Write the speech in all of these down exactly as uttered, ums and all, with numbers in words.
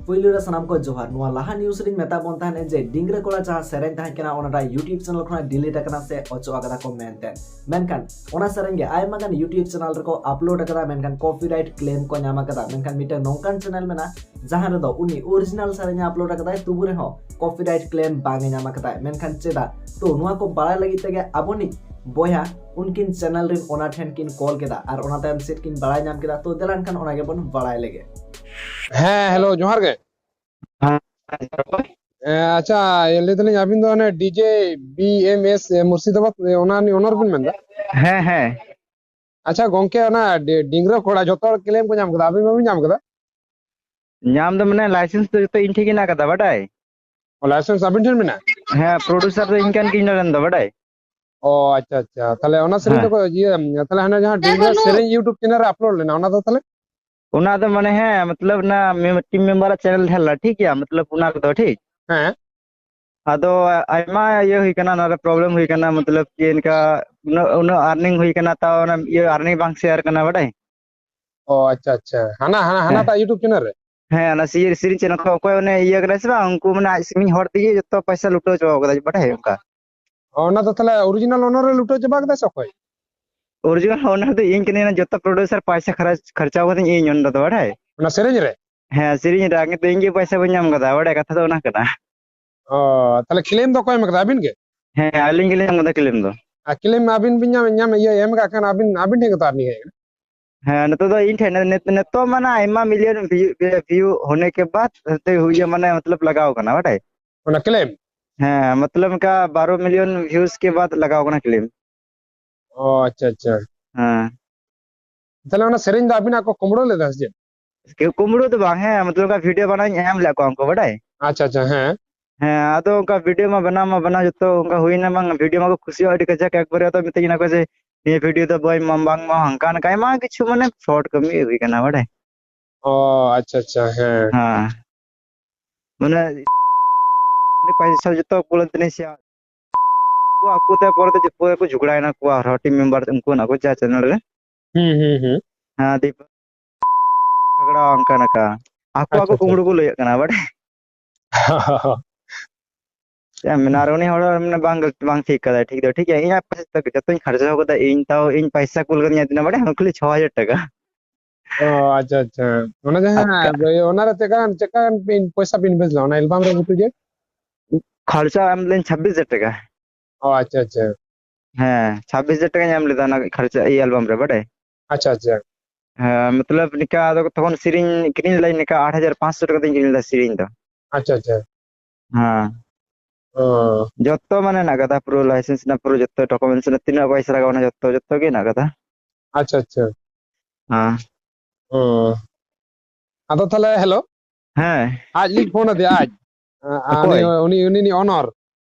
ᱯᱩᱭᱞᱩ ᱨᱮ ᱥᱟᱱᱟᱢ ᱠᱚ ᱡᱚᱦᱟᱨ᱾ ᱱᱚᱣᱟ ᱞᱟᱦᱟ news ᱨᱤᱧ ᱢᱮᱛᱟᱜ ᱵᱚᱱ ᱛᱟᱦᱮᱸᱫ ᱡᱮ ᱰᱤᱝᱜᱽᱨᱟᱹ ᱠᱚᱲᱟ ᱡᱟᱦᱟᱸ ᱥᱮᱨᱮᱧ ᱛᱟᱦᱮᱸ ᱠᱟᱱᱟ, ᱚᱱᱟᱴᱟᱜ YouTube channel ᱠᱷᱚᱱᱟᱜ delete ᱟᱠᱟᱱᱟ ᱥᱮ ᱚᱪᱚᱜ ᱟᱠᱟᱫᱟ ᱠᱚ ᱢᱮᱱᱛᱮ᱾ ᱢᱮᱱᱠᱷᱟᱱ ᱚᱱᱟ ᱥᱮᱨᱮᱧ ᱜᱮ ᱟᱭᱢᱟ ᱜᱟᱱ YouTube channel ᱨᱮᱠᱚ upload ᱟᱠᱟᱫᱟ, ᱢᱮᱱᱠᱷᱟᱱ copyright claim ᱠᱚ ᱧᱟᱢ ᱟᱠᱟᱫᱟ᱾ ᱢᱮᱱᱠᱷᱟᱱ ᱢᱤᱫᱴᱟᱝ ᱱᱚᱝᱠᱟᱱ channel ᱢᱮᱱᱟᱜᱼᱟ, ᱡᱟᱦᱟᱸ ᱨᱮᱫᱚ ᱩᱱᱤ original ᱥᱮᱨᱮᱧ ᱮ upload ᱟᱠᱟᱫᱟᱭ, ᱛᱚᱵᱩ ᱨᱮᱦᱚᱸ copyright claim ᱵᱟᱝ ᱮ ᱧᱟᱢ ᱟᱠᱟᱫᱟᱭ᱾ ᱢᱮᱱᱠᱷᱟᱱ ᱪᱮᱫᱟᱜ? ᱛᱚ, ᱱᱚᱣᱟ ᱠᱚ ᱵᱟᱲᱟᱭ ᱞᱟᱹᱜᱤᱫ ᱛᱮᱜᱮ ᱟᱵᱚᱱᱤᱡ ᱵᱚᱭᱦᱟ ᱩᱱᱠᱤᱱ channel ᱨᱮᱱ owner ᱴᱷᱮᱱ ᱠᱤᱱ call ᱠᱮᱫᱟ ᱟᱨ ᱚᱱᱟ ᱛᱟᱭᱚᱢ ᱪᱮᱫ ᱠᱤᱱ ᱵᱟᱲᱟᱭ ᱧᱟᱢ ᱠᱮᱫᱟ᱾ ᱛᱚ, ᱫᱮᱞᱟ ᱮᱱᱠᱷᱟᱱ ᱚᱱᱟ ᱜᱮᱵᱚᱱ ᱵᱟᱲᱟᱭ ᱞᱮᱜᱮ᱾ ᱦᱮᱸ, hello, ᱡᱚᱦᱟᱨ ᱜᱮ᱾ ᱦᱮᱸ, ᱟᱪᱪᱷᱟ, ᱞᱟᱹᱭ ᱫᱟᱞᱤᱧ ᱟᱹᱵᱤᱱ ᱫᱚ ᱚᱱᱮ DJ BMS ᱢᱩᱨᱥᱤᱫᱟᱵᱟᱫᱽ, ᱚᱱᱟ ᱨᱤᱱᱤᱡ owner ᱵᱤᱱ ᱢᱮᱱᱫᱟ? ᱦᱮᱸ, ᱦᱮᱸ᱾ ᱟᱪᱪᱷᱟ ᱜᱚᱝᱠᱮ, ᱚᱱᱟ ᱰᱤ-, ᱰᱤᱝᱜᱽᱨᱟᱹ ᱠᱚᱲᱟ ᱡᱚᱛᱚ ᱦᱚᱲ claim ᱠᱚ ᱧᱟᱢ ᱠᱮᱫᱟ, ᱟᱹᱵᱤᱱ ᱵᱟᱹᱵᱤᱱ ᱧᱟᱢ ᱠᱮᱫᱟ? ᱧᱟᱢ ᱫᱚ ᱢᱟᱱᱮ license ᱫᱚ ᱡᱚᱛᱚ ᱤᱧ ᱴᱷᱮᱱ ᱜᱮ ᱦᱮᱱᱟᱜ ᱠᱟᱫᱟ, ᱵᱟᱰᱟᱭ? ᱚ, license ᱟᱹᱵᱤᱱ ᱴᱷᱮᱱ ᱢᱮᱱᱟᱜᱼᱟ? ᱦᱮᱸ, producer ᱫᱚ ᱤᱧ ᱠᱟᱱ ᱜᱤᱭᱟᱹᱧ ᱱᱚᱰᱮᱱ ᱫᱚ, ᱵᱟᱰᱟᱭ? ᱚ, ᱟᱪᱪᱷᱟ, ᱟᱪᱪᱷᱟ᱾ ᱛᱟᱦᱞᱮ ᱚᱱᱟ ᱥᱮᱨᱮᱧ ᱦᱮᱸ᱾ ᱫᱚᱠᱚ ᱤᱭᱟᱹ, ᱛᱟᱦᱞᱮ ᱦᱟᱱᱮ ᱡᱟᱦᱟᱸ ᱰᱤᱝᱜᱽᱨᱟᱹ ᱥᱮᱨᱮᱧ YouTube channel ᱨᱮ upload ᱞᱮᱱᱟ, ᱚᱱᱟ ᱫᱚ ᱛᱟᱦᱞᱮ? ᱚᱱᱟ ᱫᱚ ᱢᱟᱱᱮ, ᱦᱮᱸ, ᱢᱚᱛᱞᱚᱵ ᱚᱱᱟ ᱢᱮ-, team member ᱟᱜ channel ᱛᱟᱦᱮᱸ ᱞᱮᱱᱟ, ᱴᱷᱤᱠ ᱜᱮᱭᱟ? ᱢᱚᱛᱞᱚᱵ ᱚᱱᱟ ᱠᱚᱫᱚ, ᱴᱷᱤᱠ? ᱦᱮᱸ᱾ ᱟᱫᱚ ᱟᱭᱢᱟ ᱤᱭᱟᱹ ᱦᱩᱭ ᱠᱟᱱᱟ, ᱚᱱᱟ ᱨᱮ problem ᱦᱩᱭ ᱠᱟᱱᱟ, ᱢᱚᱛᱞᱚᱵ ᱡᱮ ᱤᱱᱠᱟ ᱩᱱᱟᱹᱜ, ᱩᱱᱟᱹᱜ earning ᱦᱩᱭ ᱠᱟᱱᱟ, ᱛᱟᱣ ᱚᱱᱟ ᱤᱭᱟᱹ earning ᱵᱟᱝ share ᱠᱟᱱᱟ, ᱵᱟᱰᱟᱭ? ᱚ, ᱟᱪᱪᱷᱟ, ᱟᱪᱪᱷᱟ᱾ ᱦᱟᱱᱟ, ᱦᱟᱱᱟ, ᱦᱮᱸ᱾ ᱦᱟᱱᱟᱴᱟᱜ YouTube channel ᱨᱮ? ᱦᱮᱸ, ᱚᱱᱟ ᱥᱮᱨᱮᱧ, ᱥᱮᱨᱮᱧ channel ᱠᱷᱚᱱ ᱚᱠᱚᱭ ᱚᱱᱮ ᱤᱭᱟᱹ ᱠᱟᱱᱟᱭ ᱥᱮ ᱵᱟᱝ, ᱩᱱᱠᱩ ᱢᱟᱱᱮ ᱟᱡ ᱥᱮᱨᱮᱧ ᱦᱚᱲ ᱛᱮᱜᱮ ᱡᱚᱛᱚ ᱯᱚᱭᱥᱟ ᱞᱩᱴᱟᱹᱣ ᱪᱟᱵᱟ ᱠᱟᱫᱟᱭ, ᱵᱟᱰᱟᱭ ᱚᱱᱠᱟ᱾ ᱚ, ᱚᱱᱟ ᱫᱚ ᱛᱟᱦᱞᱮ original owner ᱮ ᱞᱩᱴᱟᱹᱣ ᱪᱟᱵᱟ ᱠᱮᱫᱟ ᱥᱮ ᱚᱠᱚᱭ? Original owner ᱫᱚ ᱤᱧ ᱠᱟᱹᱱᱟᱹᱧ, ᱚᱱᱟ ᱡᱚᱛᱚ producer ᱯᱚᱭᱥᱟ ᱠᱷᱚᱨᱚᱪ, ᱠᱷᱚᱨᱪᱟᱣ ᱠᱟᱹᱫᱟᱹᱧ ᱤᱧ ᱚᱸᱰᱮ ᱫᱚ, ᱵᱟᱰᱟᱭ? ᱚᱱᱟ ᱥᱮᱨᱮᱧ ᱨᱮ? ᱦᱮᱸ, ᱥᱮᱨᱮᱧ ᱨᱮ, ᱠᱤᱱᱛᱩ ᱤᱧ ᱜᱮ ᱯᱚᱭᱥᱟ ᱵᱟᱹᱧ ᱧᱟᱢ ᱠᱟᱫᱟ, ᱵᱟᱰᱟᱭ? ᱠᱟᱛᱷᱟ ᱫᱚ ᱚᱱᱟ ᱠᱟᱱᱟ᱾ ᱚ, ᱛᱟᱦᱞᱮ claim ᱫᱚ ᱚᱠᱚᱭ ᱮᱢ ᱠᱟᱫᱟ, ᱟᱹᱵᱤᱱ ᱜᱮ? ᱦᱮᱸ, ᱟᱹᱞᱤᱧ ᱜᱮᱞᱤᱧ ᱮᱢ ᱠᱟᱫᱟ claim ᱫᱚ᱾ ᱟᱨ claim ᱢᱟ ᱟᱹᱵᱤᱱ ᱵᱤᱱ ᱧᱟᱢ, ᱧᱟᱢ, ᱤᱭᱟᱹ, ᱮᱢ ᱠᱟᱜ ᱠᱷᱟᱱ ᱟᱹᱵᱤᱱ, ᱟᱹᱵᱤᱱ ᱴᱷᱮᱱ ᱜᱮᱛᱚ earning ᱦᱮᱡ ᱠᱟᱱᱟ᱾ ᱦᱮᱸ, ᱱᱤᱛᱚᱜ ᱫᱚ ᱤᱧ ᱴᱷᱮᱱ, ᱱᱤᱛ-, ᱱᱤᱛᱚᱜ ᱢᱟᱱᱮ ᱟᱭᱢᱟ million view, view ᱦᱳᱱᱮ ᱠᱮ ᱵᱟᱫ ᱱᱤᱛᱚᱜ ᱦᱩᱭ ᱢᱟᱱᱮ ᱢᱚᱛᱞᱚᱵ ᱞᱟᱜᱟᱣ ᱠᱟᱱᱟ, ᱵᱟᱰᱟᱭ? ᱚᱱᱟ claim? ᱦᱮᱸ, ᱢᱚᱛᱞᱚᱵ ᱚᱱᱠᱟ ᱵᱟᱨᱚ million views ᱠᱮ ᱵᱟᱫ ᱞᱟᱜᱟᱣ ᱠᱟᱱᱟ claim᱾ ᱚ, ᱟᱪᱪᱷᱟ, ᱟᱪᱪᱷᱟ᱾ ᱦᱮᱸ᱾ ᱛᱟᱦᱞᱮ ᱚᱱᱟ ᱥᱮᱨᱮᱧ ᱫᱚ ᱟᱹᱵᱤᱱᱟᱜ ᱠᱚ ᱠᱩᱢᱲᱩ ᱞᱮᱫᱟ ᱥᱮ ᱪᱮᱫ? ᱠᱮᱣ ᱠᱩᱢᱲᱩ ᱫᱚ ᱵᱟᱝ, ᱦᱮᱸ, ᱢᱚᱛᱞᱚᱵ ᱚᱱᱠᱟ video ᱵᱟᱱᱟᱣ ᱤᱧ ᱮᱢ ᱞᱮᱫ ᱠᱚᱣᱟ ᱩᱱᱠᱩ, ᱵᱟᱰᱟᱭ? ᱟᱪᱪᱷᱟ, ᱟᱪᱪᱷᱟ, ᱦᱮᱸ᱾ ᱦᱮᱸ, ᱟᱫᱚ ᱚᱱᱠᱟ video ᱢᱟ ᱵᱮᱱᱟᱣ ᱢᱟ ᱵᱮᱱᱟᱣ ᱡᱚᱛᱚ ᱚᱱᱠᱟ ᱦᱩᱭᱱᱟ, ᱵᱟᱝ video ᱢᱟ ᱠᱚ ᱠᱩᱥᱤᱭᱟᱜᱼᱟ ᱟᱹᱰᱤ ᱠᱟᱡᱟᱠ, ᱮᱠᱵᱟᱨᱮ ᱟᱫᱚ ᱢᱤᱛᱟᱹᱧ ᱠᱟᱱᱟ ᱠᱚ ᱡᱮ, "ᱱᱤᱭᱟᱹ video ᱫᱚ ᱵᱟᱹᱧ ᱮᱢᱟᱢ", ᱵᱟᱝ ᱢᱟ ᱦᱟᱱᱠᱟ ᱱᱟᱝᱠᱟ ᱟᱭᱢᱟ ᱠᱤᱪᱷᱩ ᱢᱟᱱᱮ fraud ᱠᱟᱹᱢᱤ ᱦᱩᱭ ᱠᱟᱱᱟ, ᱵᱟᱰᱟᱭ? ᱚ, ᱟᱪᱪᱷᱟ, ᱟᱪᱪᱷᱟ, ᱦᱮᱸ᱾ ᱦᱮᱸ᱾ ᱢᱟᱱᱮ, ᱯᱚᱭᱥᱟ ᱡᱚᱛᱚ ᱠᱩᱞᱟᱹᱱ ᱛᱤᱧᱟ ᱥᱮ ᱟᱠᱚ, ᱟᱠᱚ ᱛᱮ ᱯᱚᱨᱮ ᱛᱮ ᱯᱩᱨᱟᱹ ᱠᱚ ᱡᱷᱚᱜᱽᱲᱟᱭᱮᱱᱟ ᱠᱚ ᱟᱨᱦᱚᱸ team member ᱩᱱᱠᱩ ᱚᱱᱟ ᱠᱚ ᱡᱟ channel ᱨᱮ᱾ ᱦᱩᱸ, ᱦᱩᱸ, ᱦᱩᱸ᱾ ᱦᱮᱸ, ᱫᱤᱭᱮ ᱡᱷᱚᱜᱽᱲᱟ ᱚᱱᱠᱟ ᱱᱟᱠᱟ᱾ ᱟᱠᱚ ᱟᱠᱚ ᱟᱪᱪᱷᱟ, ᱟᱪᱪᱷᱟ᱾ ᱠᱩᱢᱵᱽᱲᱩ ᱠᱚ ᱞᱟᱹᱭᱟᱜ ᱠᱟᱱᱟ, ᱵᱟᱲᱟᱭ? ᱪᱮᱫ ᱮᱢ ᱢᱮᱱᱟ, ᱟᱨ ᱩᱱᱤ ᱦᱚᱲ ᱢᱟᱱᱮ ᱵᱟᱝ ᱜᱟᱞᱛᱤ, ᱵᱟᱝ ᱴᱷᱤᱠ ᱠᱟᱫᱟᱭ, ᱴᱷᱤᱠ ᱫᱚ ᱴᱷᱤᱠ ᱜᱮᱭᱟ, ᱤᱧᱟᱹᱜ ᱯᱚᱭᱥᱟ ᱛᱮ ᱡᱚᱛᱚᱧ ᱠᱷᱚᱨᱪᱟ ᱠᱟᱫᱟ, ᱤᱧ ᱛᱟᱣ ᱤᱧ ᱯᱚᱭᱥᱟ ᱠᱩᱞ ᱠᱟᱫᱤᱧᱟ ᱛᱤᱱᱟᱹᱜ, ᱵᱟᱲᱟᱭ? ᱠᱷᱟᱹᱞᱤ ᱪᱷᱚ ᱦᱟᱡᱟᱨ ᱴᱟᱠᱟ᱾ ᱚ, ᱟᱪᱪᱷᱟ, ᱟᱪᱪᱷᱟ᱾ ᱚᱱᱟ ᱡᱟᱦᱟᱸ, ᱟᱠᱟ- ᱚᱱᱟ ᱨᱮ ᱪᱮᱫ ᱞᱮᱠᱟ, ᱪᱮᱫ ᱞᱮᱠᱟ ᱯᱚᱭᱥᱟ ᱵᱤᱱ invest ᱞᱮᱫᱟ ᱚᱱᱟ album ᱨᱮ ᱵᱷᱚᱨᱛᱤ ᱡᱮ? ᱠᱷᱚᱨᱪᱟ ᱮᱢ ᱞᱮᱫᱟᱹᱧ ᱪᱷᱟᱵᱵᱤᱥ ᱦᱟᱡᱟᱨ ᱴᱟᱠᱟ᱾ ᱚ, ᱟᱪᱪᱷᱟ, ᱟᱪᱪᱷᱟ᱾ ᱦᱮᱸ, ᱪᱷᱟᱵᱵᱤᱥ ᱦᱟᱡᱟᱨ ᱴᱟᱠᱟᱧ ᱮᱢ ᱞᱮᱫᱟ ᱚᱱᱟ ᱠᱷᱚᱨᱪᱟ, ᱤᱭᱟᱹ, album ᱨᱮ, ᱵᱟᱰᱟᱭ? ᱟᱪᱪᱷᱟ, ᱟᱪᱪᱷᱟ᱾ ᱦᱮᱸ, ᱢᱚᱛᱞᱚᱵ, ᱱᱤᱠᱟ ᱟᱫᱚ ᱛᱚᱠᱷᱚᱱ ᱥᱮᱨᱮᱧ ᱠᱤᱨᱤᱧ ᱞᱮᱫᱟᱹᱧ, ᱱᱤᱠᱟ ᱟᱴ ᱦᱟᱡᱟᱨ ᱯᱟᱸᱪᱥᱚ ᱴᱟᱠᱟ ᱛᱮᱧ ᱠᱤᱨᱤᱧ ᱞᱮᱫᱟ ᱥᱮᱨᱮᱧ ᱫᱚ᱾ ᱟᱪᱪᱷᱟ, ᱟᱪᱪᱷᱟ᱾ ᱦᱮᱸ᱾ ᱚ᱾ ᱡᱚᱛᱚ ᱢᱟᱱᱮ ᱦᱮᱱᱟᱜ ᱠᱟᱫᱟ, ᱯᱩᱨᱟᱹ license ᱨᱮᱱᱟᱜ ᱯᱩᱨᱟᱹ ᱡᱚᱛᱚ documents ᱨᱮᱱᱟᱜ ᱛᱤᱱᱟᱹᱜ ᱯᱚᱭᱥᱟ ᱞᱟᱜᱟᱣ ᱚᱱᱟ ᱡᱚᱛᱚ, ᱡᱚᱛᱚ ᱜᱮ ᱦᱮᱱᱟᱜ ᱠᱟᱫᱟ᱾ ᱟᱪᱪᱷᱟ, ᱟᱪᱪᱷᱟ᱾ ᱦᱮᱸ᱾ ᱚ᱾ ᱟᱫᱚ ᱛᱟᱦᱞᱮ, hello? ᱦᱮᱸ᱾ ᱟᱡ ᱞᱤᱧ ᱯᱷᱳᱱ ᱟᱫᱮᱭᱟ, ᱟᱡ᱾ ᱟ-, ᱟ-, ᱩᱱᱤ, ᱚᱠᱚᱭ? ᱩᱱᱤ, ᱩᱱᱤ ᱨᱤᱱᱤᱡ owner᱾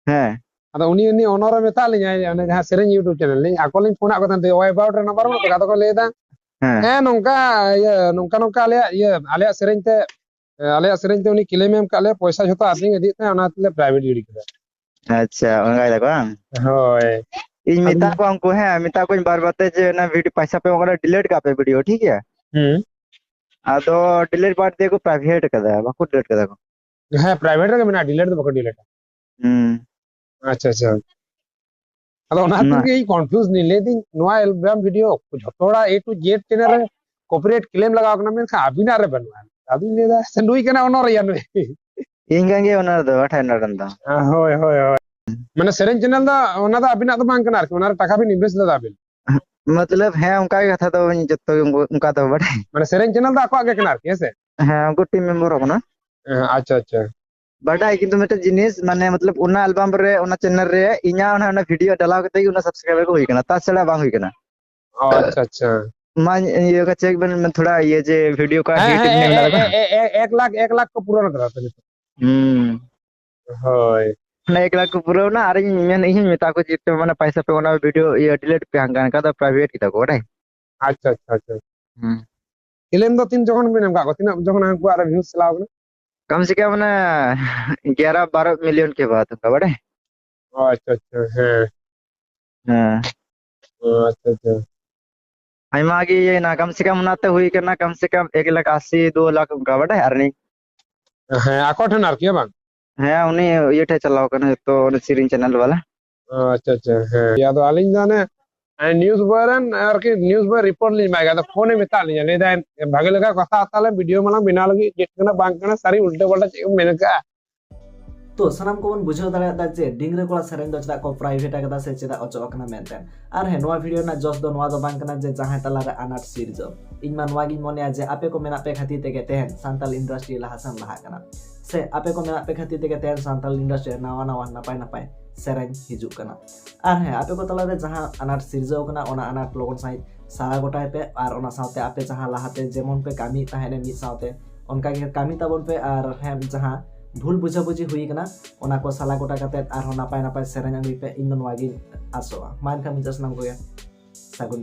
ᱦᱮᱸ᱾ ᱟᱫᱚ ᱩᱱᱤ, ᱩᱱᱤ owner ᱮ ᱢᱮᱛᱟᱜ ᱞᱤᱧᱟᱹ, ᱚᱱᱮ ᱡᱟᱦᱟᱸ ᱥᱮᱨᱮᱧ YouTube channel ᱞᱤᱧ, ᱟᱠᱚ ᱞᱤᱧ ᱯᱷᱳᱱ ᱟᱫ ᱠᱚ ᱛᱟᱦᱮᱸᱫ, ᱚᱣᱟᱭ ᱵᱟᱣᱩᱴ ᱨᱮ number ᱵᱟᱹᱱᱩᱜ ᱛᱟᱠᱚᱣᱟ, ᱟᱫᱚ ᱠᱚ ᱞᱟᱹᱭ ᱮᱫᱟ, ᱦᱮᱸ᱾ "ᱦᱮᱸ, ᱱᱚᱝᱠᱟ, ᱤᱭᱟᱹ, ᱱᱚᱝᱠᱟ, ᱱᱚᱝᱠᱟ ᱟᱞᱮᱭᱟᱜ, ᱤᱭᱟᱹ, ᱟᱞᱮᱭᱟᱜ ᱥᱮᱨᱮᱧ ᱛᱮ, ᱟᱞᱮᱭᱟᱜ ᱥᱮᱨᱮᱧ ᱛᱮ ᱩᱱᱤ claim ᱮ ᱮᱢ ᱠᱟᱜ ᱞᱮᱭᱟ, ᱯᱚᱭᱥᱟ ᱡᱷᱚᱛᱚ ᱟᱨᱡᱤᱝ ᱤᱫᱤᱭᱮᱫ ᱛᱟᱦᱮᱸᱫ, ᱚᱱᱟ ᱛᱮᱞᱮ private ᱜᱤᱰᱤ ᱠᱮᱫᱟ᱾" ᱟᱪᱪᱷᱟ, ᱚᱱᱠᱟᱭ ᱫᱟᱠᱚ ᱵᱟᱝ? ᱦᱳᱭ᱾ ᱤᱧ ᱟᱫᱚ ᱢᱮᱛᱟ ᱠᱚᱣᱟ ᱩᱱᱠᱩ, ᱦᱮᱸ, ᱢᱮᱛᱟ ᱠᱚᱣᱟᱧ ᱵᱟᱨ ᱵᱟᱨ ᱛᱮ ᱡᱮ ᱚᱱᱟ video ᱯᱚᱭᱥᱟ ᱯᱮ ᱮᱢᱚᱜ ᱠᱟᱱᱟ, delete ᱠᱟᱜ ᱯᱮ video, ᱴᱷᱤᱠ ᱜᱮᱭᱟ? ᱦᱩᱸ᱾ ᱟᱫᱚ delete ᱵᱟᱫ ᱫᱤᱭᱮ ᱠᱚ private ᱠᱟᱫᱟ, ᱵᱟᱠᱚ delete ᱠᱟᱫᱟ ᱠᱚ᱾ ᱦᱮᱸ, private ᱨᱮᱜᱮ ᱢᱮᱱᱟᱜᱼᱟ, delete ᱫᱚ ᱵᱟᱠᱚ delete ᱟ᱾ ᱦᱩᱸ᱾ ᱟᱪᱪᱷᱟ, ᱟᱪᱪᱷᱟ᱾ ᱟᱫᱚ ᱚᱱᱟ ᱠᱷᱟᱹᱛᱤᱨ ᱚᱱᱟ ᱜᱮ ᱤᱧ confuse ᱱᱟᱹᱧ, ᱞᱟᱹᱭ ᱫᱟᱹᱧ ᱱᱚᱣᱟ album video ᱡᱷᱚᱛᱚ ᱦᱚᱲᱟᱜ A to Z channel ᱨᱮ copyright claim ᱞᱟᱜᱟᱣ ᱠᱟᱱᱟ, ᱢᱮᱱᱠᱷᱟᱱ ᱟᱹᱵᱤᱱᱟᱜ ᱨᱮ ᱵᱟᱹᱱᱩᱜᱼᱟ᱾ ᱟᱫᱚᱧ ᱞᱟᱹᱭ ᱫᱟ, ᱥᱮ ᱱᱩᱭ ᱠᱟᱱᱟ owner ᱭᱟ ᱱᱩᱭ? ᱤᱧ ᱠᱟᱱ ᱜᱮᱭᱟ owner ᱫᱚ, ᱵᱟᱠᱷᱟᱡ ᱱᱚᱰᱮᱱ ᱫᱚ᱾ ᱦᱳᱭ, ᱦᱳᱭ, ᱦᱳᱭ᱾ ᱢᱟᱱᱮ ᱥᱮᱨᱮᱧ channel ᱫᱚ ᱚᱱᱟ ᱫᱚ ᱟᱹᱵᱤᱱᱟᱜ ᱫᱚ ᱵᱟᱝ ᱠᱟᱱᱟ ᱟᱨᱠᱤ, ᱚᱱᱟ ᱨᱮ ᱴᱟᱠᱟ ᱵᱤᱱ invest ᱞᱮᱫᱟ ᱟᱹᱵᱤᱱ? ᱢᱚᱛᱞᱚᱵ, ᱦᱮᱸ, ᱚᱱᱠᱟ ᱜᱮ ᱠᱟᱛᱷᱟ ᱫᱚ, ᱡᱚᱛᱚ ᱜᱮ ᱚᱱᱠᱟ ᱫᱚ ᱵᱟᱰᱟᱭ᱾ ᱢᱟᱱᱮ ᱥᱮᱨᱮᱧ channel ᱫᱚ ᱟᱠᱚᱣᱟᱜ ᱜᱮ ᱠᱟᱱᱟ ᱟᱨᱠᱤ, ᱦᱮᱸ ᱥᱮ? ᱦᱮᱸ, ᱩᱱᱠᱩ team member ᱠᱟᱱᱟ᱾ ᱦᱮᱸ, ᱟᱪᱪᱷᱟ, ᱟᱪᱪᱷᱟ᱾ ᱵᱟᱰᱟᱭ, ᱠᱤᱱᱛᱩ ᱢᱤᱫᱴᱮᱱ ᱡᱤᱱᱤᱥ, ᱢᱟᱱᱮ, ᱢᱚᱛᱞᱚᱵ, ᱚᱱᱟ album ᱨᱮ, ᱚᱱᱟ channel ᱨᱮ ᱤᱧᱟᱹᱜ ᱚᱱᱟ, ᱚᱱᱟ video ᱰᱟᱞᱟᱣ ᱠᱟᱛᱮ ᱜᱮ ᱚᱱᱟ subscriber ᱠᱚ ᱦᱩᱭ ᱠᱟᱱᱟ, ᱛᱟᱪᱷᱟᱲᱟ ᱵᱟᱝ ᱦᱩᱭ ᱠᱟᱱᱟ᱾ ᱚ, ᱟᱪᱪᱷᱟ, ᱟᱪᱪᱷᱟ᱾ ᱢᱟ, ᱤᱭᱟᱹ ᱠᱟ check ᱵᱮᱱ, ᱢᱮ ᱛᱷᱚᱲᱟ, ᱤᱭᱟᱹ ᱡᱮ video ᱠᱟ ᱦᱮᱸ, hit ᱦᱮᱸ, ᱢᱮᱱᱟᱜ ᱮ-, ᱠᱟᱫᱟ᱾ ᱮ-, ᱮ-, ᱮ-, ᱮᱠ ᱞᱟᱠᱷ, ᱮᱠ ᱞᱟᱠᱷ ᱠᱚ ᱯᱩᱨᱟᱹᱣ ᱠᱟᱫᱟ ᱛᱚ ᱱᱤᱛᱚᱜ᱾ ᱦᱩᱸ᱾ ᱦᱳᱭ᱾ ᱢᱟᱱᱮ ᱮᱠ ᱞᱟᱠᱷ ᱠᱚ ᱯᱩᱨᱟᱹᱣ ᱱᱟ, ᱟᱨ ᱤᱧ ᱢᱮᱱ, ᱤᱧ ᱦᱚᱸᱧ ᱢᱮᱛᱟ ᱠᱚ ᱡᱮ, ᱢᱟᱱᱮ, ᱯᱟᱭᱥᱟ ᱯᱮ, ᱚᱱᱟ video, ᱤᱭᱟᱹ, delete ᱯᱮ, ᱦᱟᱱᱠᱟ, ᱦᱟᱱᱠᱟ ᱫᱚ private ᱠᱮᱫᱟ ᱠᱚ, ᱵᱟᱰᱟᱭ? ᱟᱪᱪᱷᱟ, ᱟᱪᱪᱷᱟ, ᱟᱪᱪᱷᱟ᱾ ᱦᱩᱸ᱾ Claim ᱫᱚ ᱛᱤᱱ ᱡᱚᱠᱷᱚᱱ ᱵᱤᱱ ᱮᱢ ᱠᱟᱜ ᱠᱚᱣᱟ? ᱛᱤᱱᱟᱹᱜ ᱡᱚᱠᱷᱚᱱ ᱩᱱᱠᱩᱣᱟᱜ ᱨᱮ views ᱪᱟᱞᱟᱣ ᱠᱟᱱᱟ? ᱠᱚᱢ ᱥᱮ ᱠᱚᱢ ᱢᱟᱱᱮ ᱜᱭᱟᱨᱟ ᱵᱟᱨᱚ million ᱠᱮ ᱵᱟᱫ ᱚᱱᱠᱟ, ᱵᱟᱰᱟᱭ? ᱚ, ᱟᱪᱪᱷᱟ, ᱟᱪᱪᱷᱟ, ᱦᱮᱸ᱾ ᱦᱮᱸ᱾ ᱚ, ᱟᱪᱪᱷᱟ, ᱟᱪᱪᱷᱟ᱾ ᱟᱭᱢᱟ ᱜᱮ ᱤᱭᱟᱹᱭᱮᱱᱟ, ᱠᱟᱢ ᱥᱮ ᱠᱟᱢ ᱚᱱᱟᱛᱮ ᱦᱩᱭ ᱠᱟᱱᱟ ᱠᱟᱢ ᱥᱮ ᱠᱟᱢ ᱮᱠ ᱞᱟᱠᱷ ᱟᱥᱤ ᱫᱩ ᱞᱟᱠᱷ ᱚᱱᱠᱟ ᱵᱟᱰᱟᱭ ᱟᱨᱱᱤᱝ᱾ ᱦᱮᱸ, ᱟᱠᱚ ᱴᱷᱮᱱ ᱟᱨᱠᱤ, ᱵᱟᱝ? ᱦᱮᱸ, ᱩᱱᱤ ᱤᱭᱟᱹ ᱴᱷᱮᱱ ᱪᱟᱞᱟᱣ ᱠᱟᱱᱟ ᱡᱚᱛᱚ, ᱩᱱᱤ ᱥᱮᱨᱮᱧ ᱪᱮᱱᱮᱞ ᱵᱟᱞᱟ᱾ ᱟᱪᱪᱷᱟ ᱟᱪᱪᱷᱟ, ᱦᱮᱸ᱾ ᱟᱫᱚ ᱟᱹᱞᱤᱧ ᱫᱚ ᱚᱱᱮ ᱱᱤᱭᱩᱡ ᱵᱚᱭ ᱨᱮᱱ ᱟᱨᱠᱤ, ᱱᱤᱭᱩᱡ ᱵᱚᱭ ᱨᱤᱯᱳᱨᱴ ᱞᱤᱧ ᱮᱢᱟᱭ ᱠᱟᱱᱟ, ᱟᱫᱚ ᱯᱷᱳᱱᱮ ᱢᱮᱛᱟᱜ ᱞᱤᱧᱟ, ᱞᱟᱹᱭ ᱫᱟᱭ ᱵᱷᱟᱜᱮ ᱞᱮᱠᱟ ᱠᱟᱛᱷᱟ ᱛᱟᱦᱞᱮ, ᱵᱷᱤᱰᱤᱭᱳ ᱢᱟᱞᱟᱝ ᱵᱮᱱᱟᱣ ᱞᱟᱹᱜᱤᱫ ᱪᱮᱫ ᱠᱟᱱᱟ ᱵᱟᱝ ᱠᱟᱱᱟ, ᱥᱟᱹᱨᱤ ᱩᱞᱴᱟᱹ ᱯᱟᱞᱴᱟ ᱪᱮᱫ ᱮᱢ ᱢᱮᱱ ᱠᱟᱜᱼᱟ᱾ ᱛᱚ ᱥᱟᱱᱟᱢ ᱠᱚᱵᱚᱱ ᱵᱩᱡᱷᱟᱹᱣ ᱫᱟᱲᱮᱭᱟᱜ ᱫᱟ ᱡᱮ ᱰᱤᱝᱨᱟᱹ ᱠᱚᱲᱟ ᱥᱮᱨᱮᱧ ᱫᱚ ᱪᱮᱫᱟᱜ ᱠᱚ ᱯᱨᱟᱭᱵᱷᱮᱴ ᱟᱠᱟᱫᱟ ᱥᱮ ᱪᱮᱫᱟᱜ ᱚᱪᱚᱜ ᱟᱠᱟᱱᱟ ᱢᱮᱱᱛᱮ᱾ ᱟᱨ ᱦᱮᱸ, ᱱᱚᱣᱟ ᱵᱷᱤᱰᱤᱭᱳ ᱨᱮᱱᱟᱜ ᱡᱚᱥ ᱫᱚ ᱱᱚᱣᱟ ᱫᱚ ᱵᱟᱝ ᱠᱟᱱᱟ ᱡᱮ ᱡᱟᱦᱟᱸᱭ ᱛᱟᱞᱟᱨᱮ ᱟᱱᱟᱴ ᱥᱤᱨᱡᱟᱹᱣ᱾ ᱤᱧ ᱢᱟ ᱱᱚᱣᱟ ᱜᱤᱧ ᱢᱚᱱᱮᱭᱟ ᱡᱮ ᱟᱯᱮ ᱠᱚ ᱢᱮᱱᱟᱜ ᱯᱮ ᱠᱷᱟᱹᱛᱤᱨ ᱛᱮᱜᱮ ᱛᱮᱦᱮᱧ ᱥᱟᱱᱛᱟᱲ ᱤᱱᱰᱟᱥᱴᱨᱤ ᱞᱟᱦᱟ ᱥᱮᱱ ᱞᱟᱦᱟᱜ ᱠᱟᱱᱟ, ᱥᱮ ᱟᱯᱮ ᱠᱚ ᱢᱮᱱᱟᱜ ᱯᱮ ᱠᱷᱟᱹᱛᱤᱨ ᱛᱮᱜᱮ ᱛᱮᱦᱮᱧ ᱥᱟᱱᱛᱟᱲ ᱤᱱᱰᱟᱥᱴᱨᱤ ᱨᱮ ᱱᱟᱣᱟ ᱱᱟᱣᱟ ᱱᱟᱯᱟᱭ ᱱᱟᱯᱟᱭ ᱥᱮᱨᱮᱧ ᱦᱤᱡᱩᱜ ᱠᱟᱱᱟ᱾ ᱟᱨ ᱦᱮᱸ, ᱟᱯᱮ ᱠᱚ ᱛᱟᱞᱟᱨᱮ ᱡᱟᱦᱟᱸ ᱟᱱᱟᱴ ᱥᱤᱨᱡᱟᱹᱣ ᱠᱟᱱᱟ, ᱚᱱᱟ ᱟᱱᱟᱴ ᱞᱚᱜᱚᱱ ᱥᱟᱺᱦᱤᱡ ᱥᱟᱞᱟ ᱜᱚᱴᱟᱭ ᱯᱮ᱾ ᱟᱨ ᱚᱱᱟ ᱥᱟᱶᱛᱮ ᱟᱯᱮ ᱡᱟᱦᱟᱸ ᱞᱟᱦᱟᱛᱮ ᱡᱮᱢᱚᱱ ᱯᱮ ᱠᱟᱹᱢᱤᱭᱮᱫ ᱛᱟᱦᱮᱸᱱᱟ ᱢᱤᱫ ᱥᱟᱶᱛᱮ, ᱚᱱᱠᱟ ᱜᱮ ᱠᱟᱹᱢᱤ ᱛᱟᱵᱚᱱ ᱯᱮ᱾ ᱟᱨ ᱦᱮᱸ, ᱡᱟᱦᱟᱸ ᱵᱷᱩᱞ ᱵᱩᱡᱷᱟᱹᱵᱩᱡᱷᱤ ᱦᱩᱭ ᱠᱟᱱᱟ, ᱚᱱᱟ ᱠᱚ ᱥᱟᱞᱟ ᱜᱚᱴᱟ ᱠᱟᱛᱮᱫ ᱟᱨᱦᱚᱸ ᱱᱟᱯᱟᱭ ᱱᱟᱯᱟᱭ ᱥᱮᱨᱮᱧ ᱟᱹᱜᱩᱭ ᱯᱮ, ᱤᱧ ᱫᱚ ᱱᱚᱣᱟ ᱜᱤᱧ ᱟᱥᱚᱜᱼᱟ᱾ ᱢᱟ ᱮᱱᱠᱷᱟᱱ ᱢᱩᱪᱟᱹᱫ ᱥᱟᱱᱟᱢ ᱠᱚᱜᱮ ᱥᱟᱹᱜᱩᱱ